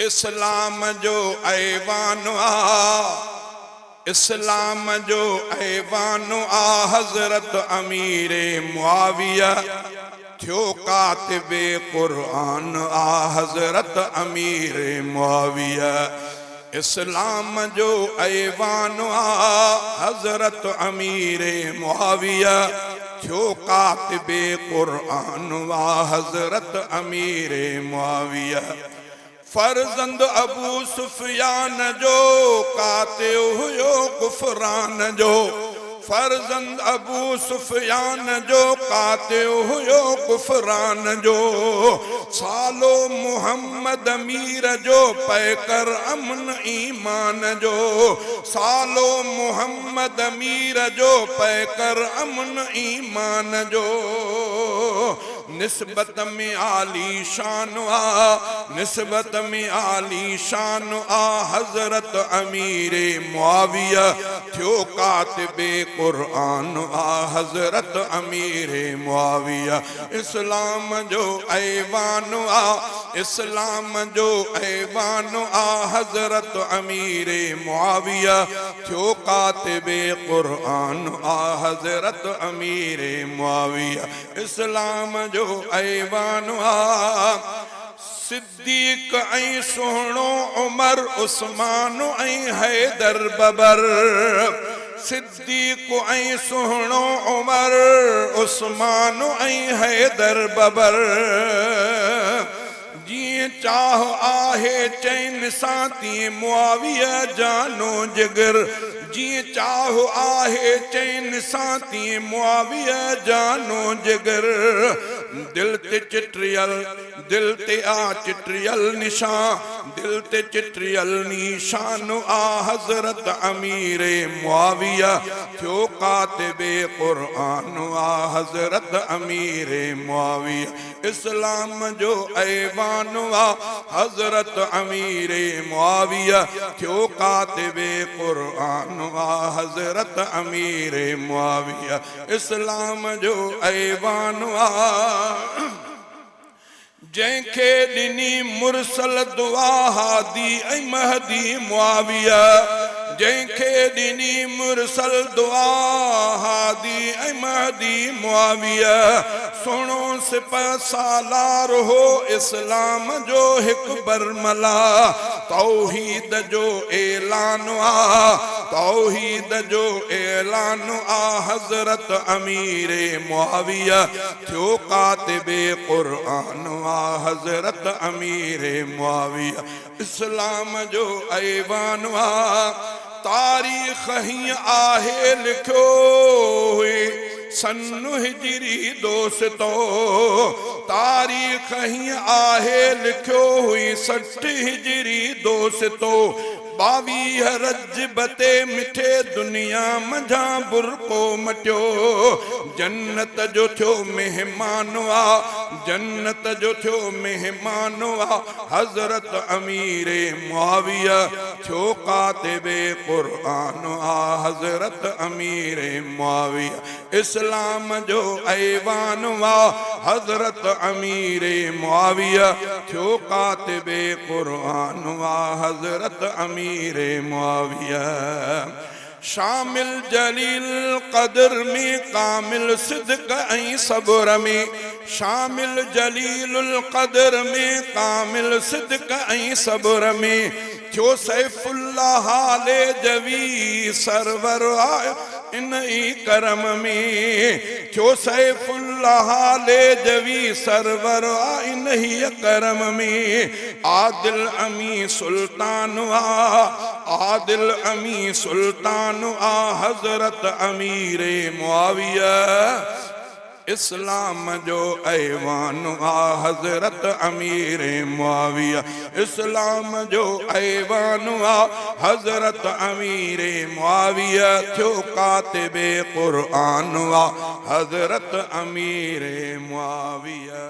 इस्लाम जो ऐवान आ, इस्लाम जो ऐवान आ, हज़रत अमीर मुआविया थियो कातिबे क़ुरान आ, हज़रत अमीर मुआविया। इस्लाम जो ऐवान आ, हज़रत अमीर मुआविया थियो कातिबे क़ुरान आ, हज़रत अमीर मुआविया। फर्ज़ंद अबू सुफियान जो कातिल हुयो कुफरान जो, फर्ज़ंद अबू सुफियान जो कातिल हुयो कुफरान जो, सालो मोहम्मद मीर जो पैकर अमन ईमान जो, सालो मोहम्मद मीर जो पैकर अमन ईमान जो। निस्बत में आली शान आ, निस्बत में आली शान आ, हज़रत अमीर मुआविया थियो कातिबे क़ुरान आ, हज़रत अमीर मुआविया। इस्लाम जो ऐवान आ, इस्लाम जो ऐवान आ, हज़रत अमीर मुआविया थियो कातिबे क़ुरान आ, हज़रत अमीर मुआविया। इस्लाम जो ऐवान आ, सिद्दीक ऐं सुहिणो उमर उस्मान ऐं हैदर बबर, सिद्दीक ऐं सुहिणो उमर उस्मान ऐं हैदर बबर, जीअं चाह आहे चैन सां तीअं मुआविया जानो जिगर, जीअं चाह आहे चैन सां तीअं मुआविया जानो जिगर। दिल ते चिट्रियल, दिल ते आ चिट्रियल निशान, दिल ते चिट्रियल निशान आ, हज़रत अमीर मुआविया थियो कातिबे क़ुरान आ, हज़रत अमीर मुआविया। इस्लाम जो ऐवान आ, हज़रत अमीर मुआविया थियो कातिबे क़ुरान आ, हज़रत अमीर मुआविया। इस्लाम जो ऐवान आ, जंहिंखे ॾिनी मुरसल दुआ हादी ऐं महदी मुआविया, जंहिंखे ॾिनी मुरसल दुआ हादी ऐं महदी मुआविया। सुहिणो सिपह सालार हो इस्लाम जो हिकु बरमला, तौहीद जो ऐलान आ, तौहीद जो ऐलान आ, हज़रत अमीर मुआविया थियो कातिबे क़ुरान आ, हज़रत अमीर मुआविया। इस्लाम जो ऐवान आ, तारीख़ हीअं आहे लिखियो हुई सन हिजरी दोस्तो, तारीख़ हीअं आहे लिखियो हुई 60 हिजरी दोस्तो, 22 रजब ते मिठे दुनिया मंझां बुरको मटियो, जन्नत जो थियो मेहमान आ, जन्नत जो थियो मेहमान आ, हज़रत अमीर मुआविया थियो कातिबे क़ुरान आ, हज़रत अमीर मुआविया। इस्लाम जो ऐवान आ, हज़रत अमीर मुआविया थियो कातिबे क़ुरान आ, हज़रत अमीर मुआविया। शामिल जलील क़दर में कामिल सिद्क ऐं सब्र में, शामिल जलील क़दर में कामिल सिद्क ऐं सब्र में, थियो सैफुल्लाह हाले जवी सरवर आयो इन ई करम में, थियो सैफुल्लाह हाले जवी सरवर इन ई करम में। आदिल अमी सुल्तान आ, आदिल अमी सुल्तान आ, हज़रत अमीर मुआविया। इस्लाम जो ऐवान आ, हज़रत अमीर मुआविया। इस्लाम जो ऐवान आ, हज़रत अमीर मुआविया थियो कातिबे क़ुरान आ, हज़रत अमीर मुआविया।